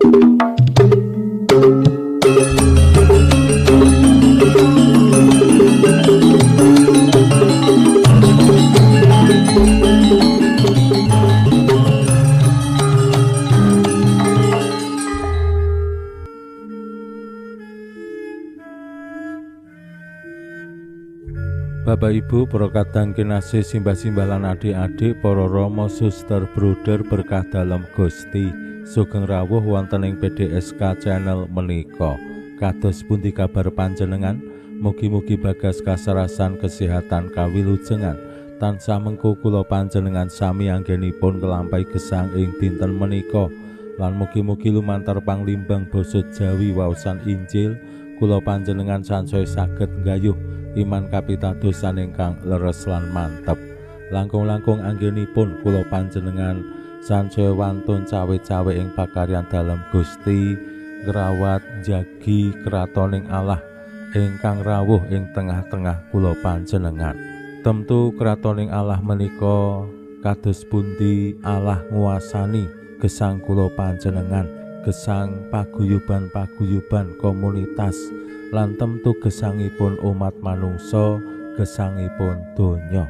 Bapak Ibu, para kadang kinasih, simbah-simbah lan adik-adik, para rama, suster, bruder berkah dalem Gusti, sugeng rawuh wonten ing PDSK channel menika. Kados pundi kabar panjenengan? Mugi-mugi bagas kasarasan kesehatan kawilujengan. Tansah mengko kula panjenengan sami anggenipun nglampahi gesang ing dinten menika. Lan mugi-mugi lumantar panglimbang basa Jawi waosan Injil kula panjenengan sansaya saged nggayuh iman kapitadosan ingkang leres lan mantep. Langkung-langkung anggenipun kula panjenengan sansaya wantun cawe-cawe ing pakaryan dalem Gusti, ngrawat jagi kratoning Allah ingkang rawuh ing tengah-tengah kula panjenengan. Temtu kratoning Allah menika kados pundi Allah nguasani gesang kula panjenengan, gesang paguyuban-paguyuban komunitas, lan temtu gesangipun umat manungsa, gesangipun donya.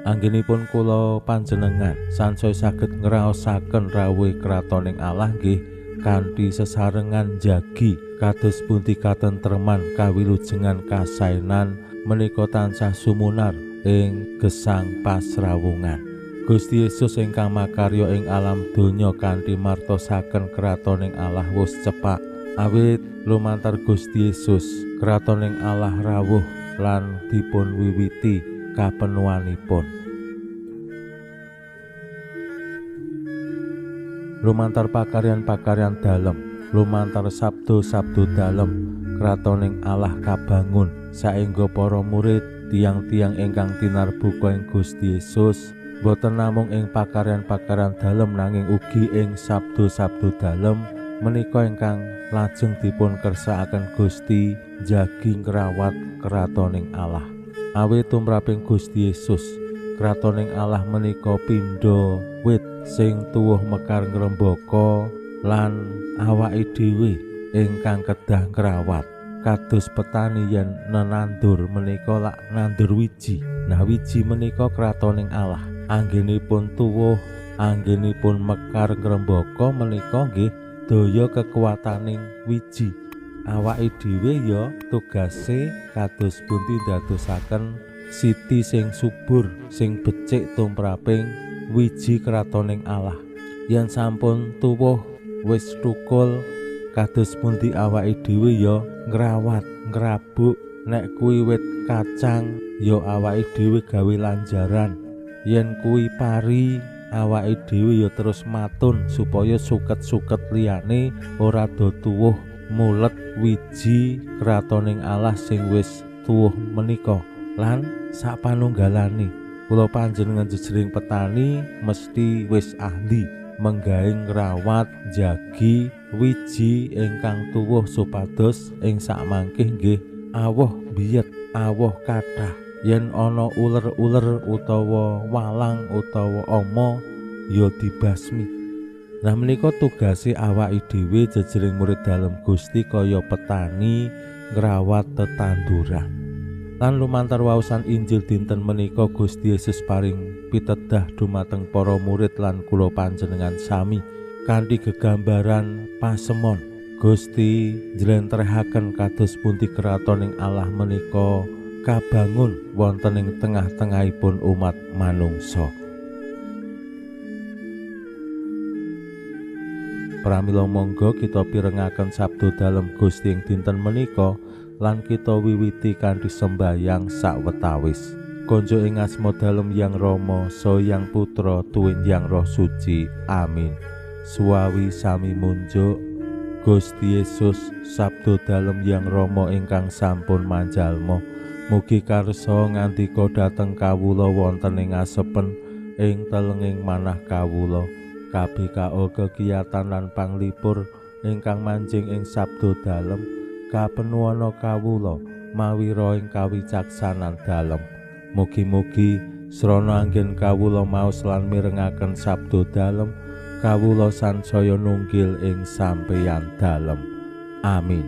Anggenipun kula panjenengan sansaya saged ngraosaken rawuhe kratoning Allah nggih kanthi sesarengan jagi kados pundi katentreman kawilujengan kasainan menika tansah sumunar ing gesang pasrawungan. Gusti Yesus ingkang makarya ing alam donya kanthi martosaken kratoning Allah wus cepak. Awit lumantar Gusti Yesus kratoning Allah rawuh lan dipun wiwiti kapenuanipun. Lumantar pakaryan-pakaryan dalem, lumantar sabdo-sabdo dalem, kratoning Allah kabangun saengga para murid, tiang-tiang ingkang tinarbuka ing Gusti Yesus boten namung ing pakaryan-pakaryan dalem nanging ugi ing sabdo-sabdo dalem menika ingkang lajeng dipun kersakaken Gusti jagi ngrawat kratoning Allah. Awit tumraping Gusti Yesus, kratoning Allah menika pindha wit sing tuwuh mekar ngrembaka lan awake dhewe ingkang kedah ngrawat. Kados petani yen nenandur menika lak nandur wiji. Nah, wiji menika kratoning Allah. Anggenipun tuwuh, anggenipun mekar ngrembaka menika nggih daya kekuataning wiji. Awake dhewe ya tugase kados pundi ndadosaken siti sing subur, sing becik tumraping wiji kratoning Allah. Yen sampun tuwuh wis thukul, kados pundi awake dhewe ya ngrawat, ngrabuk. Nek kuwi wit kacang ya awake dhewe gawe lanjaran. Yen kuwi pari, awake dhewe ya terus matun supaya suket-suket liyane ora do tuwuh mulet wiji kratoning Allah sing wis tuwuh menika. Lan sapanunggalane kula panjenengan jejering petani mesti wis ahli menggawe ngrawat jagi wiji ingkang tuwuh supados ing sakmangke nggih awoh biyet, awoh kathah. Yen ana uler-uler utawa walang utawa ama ya dibasmi. Nah, menika tugase awake dhewe jejering murid dalem Gusti kaya petani ngrawat tetanduran. Lan lumantar waosan Injil dinten menika Gusti Yesus paring pitedah dumateng para murid lan kula panjenengan sami kanthi gegambaran pasemon. Gusti njlentrehaken kados pundi kratoning Allah menika kabangun wonten ing tengah-tengahipun umat manungsa. Pramila monggo kita pirengaken sabda dalem Gusti ing dinten menika lan kita wiwiti kanthi sembahyang sawetawis. Konjo ing asma dalem Yang Rama, saha Yang Putra, tuwin Yang Roh Suci. Amin. Suwawi sami munjuk Gusti Yesus sabda dalem Yang Rama ingkang sampun manjalma. Mugi karsa ngandika dhateng kawula wonten ing asepen ing telenging manah kawula. KBKO kegiatan lan panglipur ingkang manjing ing sabda dalem kapenuwana kawula mawira ing kawicaksanan dalem. Mugi-mugi srana anggen kawula maos lan mirengaken sabda dalem, Kawula sansaya nunggil ing sampeyan dalem. Amin.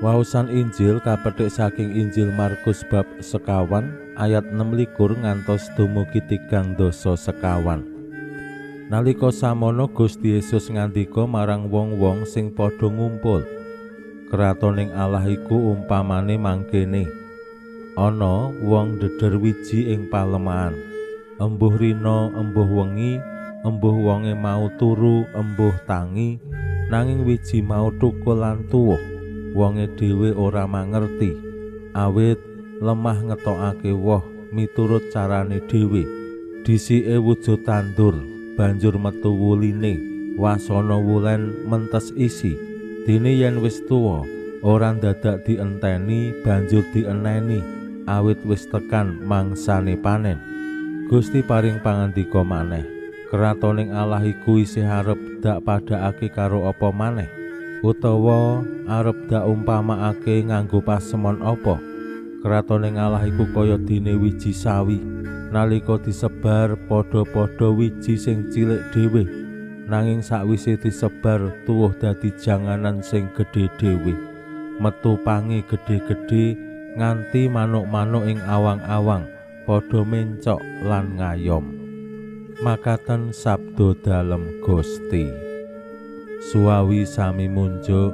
Waosan Injil kapethik saking Injil Markus bab 21 ayat 26 ngantos dumugi 34. Nalika samono Gusti Yesus ngandika marang wong-wong sing padha ngumpul, kratoning Allah iku umpamane mangkene. Ana wong ndeder wiji ing palemahan. Embuh rina, embuh wengi, embuh wonge mau turu, embuh tangi, nanging wiji mau thukul lan tuwuh. Wonge dhewe ora mangerti, awit lemah ngetokake woh miturut carane dhewe. Dhisike wujud tandur, banjur metu wuline, wasana wulen mentes isi. Dene yen wis tuwa, ora dadak dienteni, banjur dieneni, awit wis tekan mangsane panen. Gusti paring pangandika maneh, kratoning Allah iku isih arep dak padhakake karo apa maneh, utawa arep dak umpamakake nganggo pasemon apa. Kratoning Allah iku kaya dene wiji sawi, nalika disebar padha-padha wiji sing cilik dhewe, nanging sakwise disebar tuwuh dadi janganan sing gedhe dhewe, metu pange gedhe-gedhe nganti manuk-manuk ing awang-awang padha mencok lan ngayom. Makaten sabda dalem Gusti. Suwawi sami munjuk.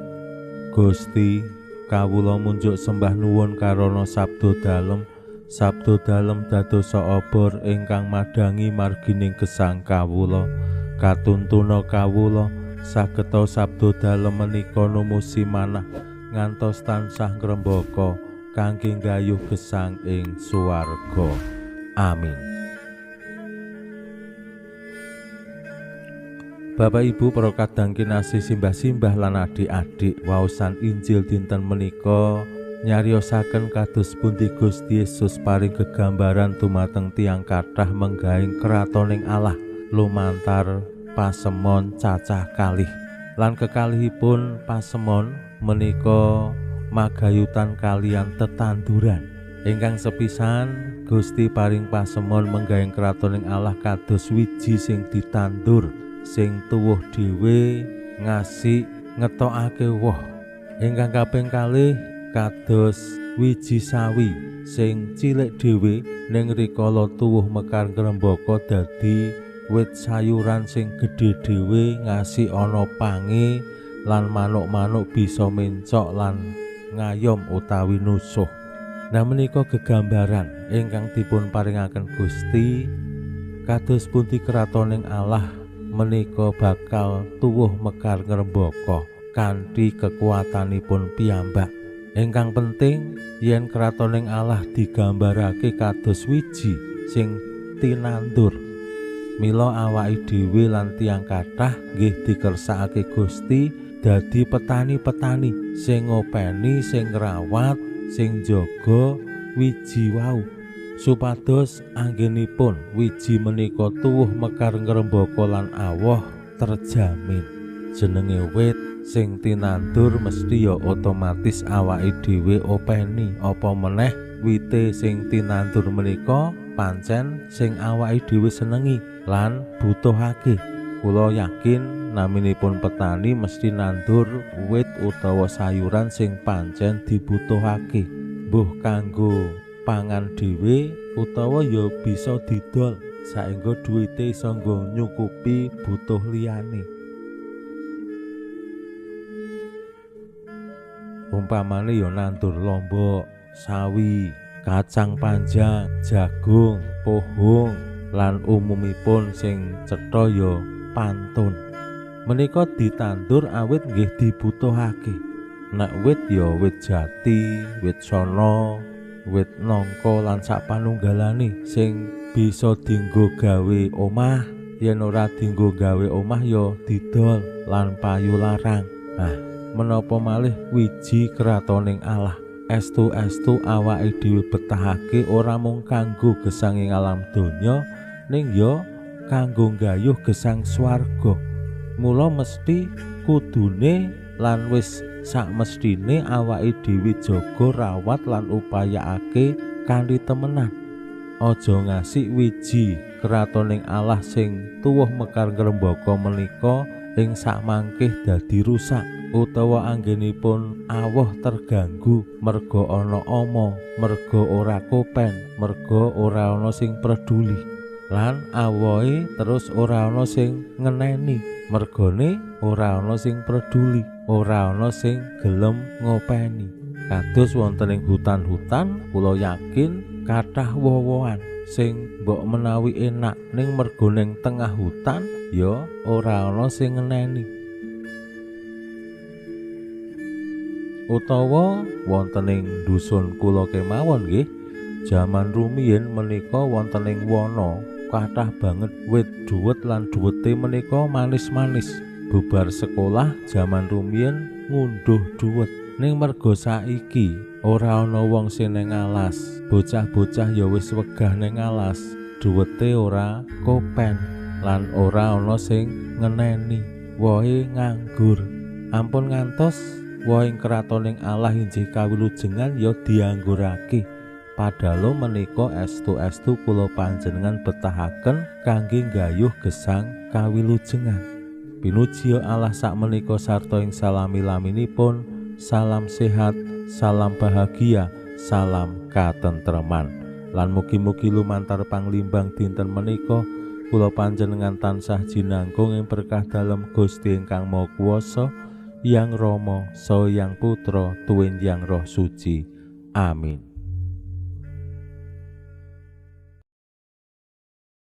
Gusti, kawula munjuk sembah nuwun karana sabda dalem. Sabda dalem dadosa obor ingkang madhangi margining gesang kawula. Katuntuna kawula sageta sabda dalem menika numusi manah ngantos tansah ngrembaka kangge nggayuh gesang ing swarga. Amin. Bapak Ibu para kadang kinasih, simbah-simbah lan adik-adik, waosan Injil dinten menika nyariosaken kados pundi Gusti Yesus paring gegambaran dumateng tiyang kathah menggahing kratoning Allah lumantar pasemon cacah kalih. Lan kekalihipun pasemon menika magayutan kalian tetanduran. Ingkang sepisan Gusti paring pasemon menggahing kratoning Allah kados wiji sing ditandur, sing tuwuh dhewe ngasih ngetokake woh. Ingkang kaping kalih kados wiji sawi sing cilik dhewe ning rikala tuwuh mekar ngrembaka dadi wit sayuran sing gedhe dhewe ngasih ana pange lan manuk-manuk bisa mencok lan ngayom utawi nusuh. Nah menika gegambaran ingkang dipun paringaken Gusti kados pundi kratoning Allah menika bakal tuwuh mekar ngrembaka kanthi kekuatanipun piyambak. Ingkang penting yen kratoning Allah digambarake kados wiji sing tinandur. Mila awake dhewe lan tiyang kathah nggih dikersakake Gusti dadi petani-petani sing ngopeni, sing ngrawat, sing njaga wiji wau, supados anggenipun wiji menika tuwuh mekar ngrembaka lan awoh terjamin. Jenenge wit sing tinandur mesti ya otomatis awake dhewe openi, apa meneh wite sing tinandur menika pancen sing awake dhewe senengi lan butuhake. Kula yakin naminipun petani mesti nandur wit utawa sayuran sing pancen dibutuhake, mbuh kanggo pangan dhewe utawa ya bisa didol saengga duwite iso nggo nyukupi butuh liyane. Umpamane ya nandur lombok, sawi, kacang panjang, jagung, pohong, lan umumipun sing cetha ya pantun. Menika ditandur awit nggih dibutuhake. Nek wit ya wit jati, wit sono, wit nangka lan sak panunggalane sing bisa dienggo gawe omah. Yen ora dienggo gawe omah ya didol lan payu larang. Nah, menapa malih wiji kratoning Allah. Estu-estu awake dhewe betahake ora mung kanggo gesang ing alam donya, ning ya kanggo nggayuh gesang swarga. Mula mesti kudune lan wis sakmestine awake dhewe jaga, rawat lan upayakake kanthi temenan. Aja ngasih wiji kratoning Allah sing tuwuh mekar ngrembaka menika ing sakmangkih dadi rusak utawa anggenipun awoh terganggu merga ana ama, merga ora kopen, merga ora ana sing peduli. Lan awohe terus ora ana sing ngeneni, mergane ora ana sing peduli, ora ana sing gelem ngopeni. Kados wonten ing hutan-hutan, kula yakin kathah woh-wohan sing mbok menawi enak ning merga ning tengah hutan ya ora ana sing ngeneni. Utawa wonten ing dusun kula kemawon nggih, jaman rumiyin menika wonten ing wana kathah banget wit duwet lan duwete menika manis-manis. Bubar sekolah jaman rumiyin ngunduh duwet. Ning merga saiki ora ana wong sing ning alas, bocah-bocah ya wis wegah ning alas, duwete ora kopen lan ora ana sing ngeneni, wohe nganggur. Ampun ngantos wohing kratoning Allah injih kawilujengan ya dianggurake. Padahal menika estu-estu kula panjenengan betahaken kangge nggayuh gesang kawilujengan. Pinuji Allah sakmenika sarta ing salami-laminipun. Salam sehat, salam bahagia, salam katentreman. Lan mugi-mugi lumantar panglimbang dinten menika kula panjenengan tansah jinangkung ing berkah dalem Gusti ingkang Maha Kuwasa, Yang Rama, Saha Yang Putra, tuwin Yang Roh Suci. Amin.